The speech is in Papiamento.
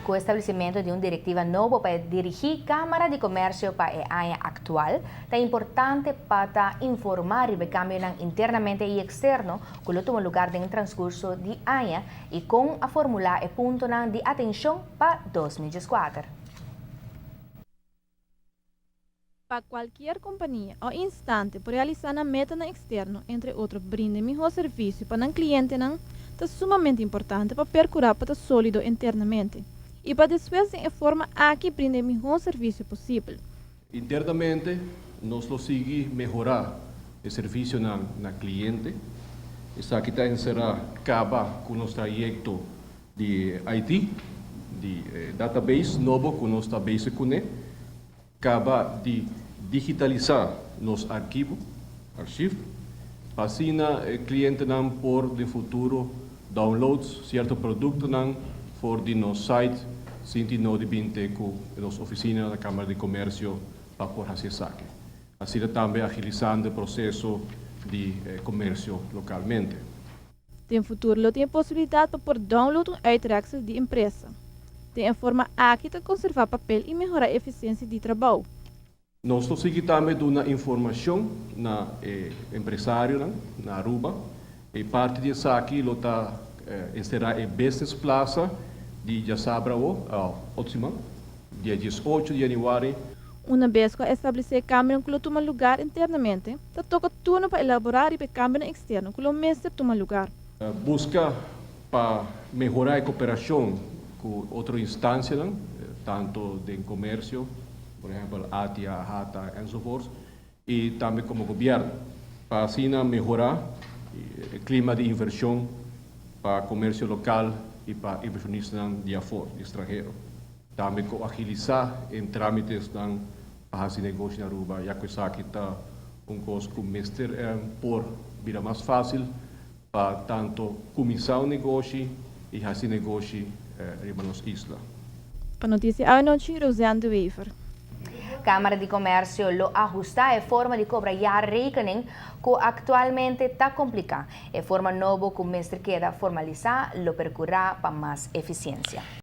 Cu establecimento di un directiva nobo pa dirigi Camara di Comercio pa e aña actual, ta importante pa ta informa riba cambionan internamente y externo cu lo tuma lugar den transcurso di aña y con a formula e puntonan di atencion pa 2014. Pa cualkier compania of instante por realisa nan metanan externo, entre otro brinda miho servicio pa nan clientenan, ta sumamente importante pa percura pa ta solido internamente y pa despues den e forma aki brinda miho servicio posibel. Internamente nos lo sigui mehora e servicionan na cliente. Esaki ta encera caba cu nos trayecto di IT, di database nobo cu nos ta bezig cune, caba di digitalisa nos archivo, archief, pa asina e clientenan por den futuro download cierto productonan for di nos site sin tin nodi bin te cu nos oficina na Camara di Comercio pa por haci esaki. Asina tambe agilisando e proceso di comercio localmente. Den futuro lo tin e posibilidad pa por download un uittreksel di empresa. Den e forma aki ta conserva papel y mehora eficiencia di trabou. Nos lo sigui tambe duna informacion na e empresarionan na Aruba. E parti di esaki lo ta encera e Business Plaza di djasabra awo, otro siman, dia 18 di januari. Una bes cu a establece e cambionan cu lo tuma lugar internamente, ta toca turno pa elabora riba e cambionan externo cu lo mester tuma lugar. Busca pa mehora e cooperacion cu otro instancianan, tanto den comercio, por ehempel ATIA, AHATA enzovoorts, y tambe como gobierno, pa asina mehora e clima di inversion pa comercio local y pa inversionistanan di afor, di extranhero. Tambe cu agilisa e tramitesnan pa haci negoshi na Aruba, ya cu esaki ta un cos cu mester por bira mas facil pa tanto cuminsa un negoshi y haci negoshi riba nos isla. Pa Noticia Awe Nochi, Roseanne de Wever. Camara di Comercio lo ahusta e forma di cobra jaarrekening cu actualmente ta complica. E forma nobo cu mester keda formalisa lo percura pa mas eficiencia.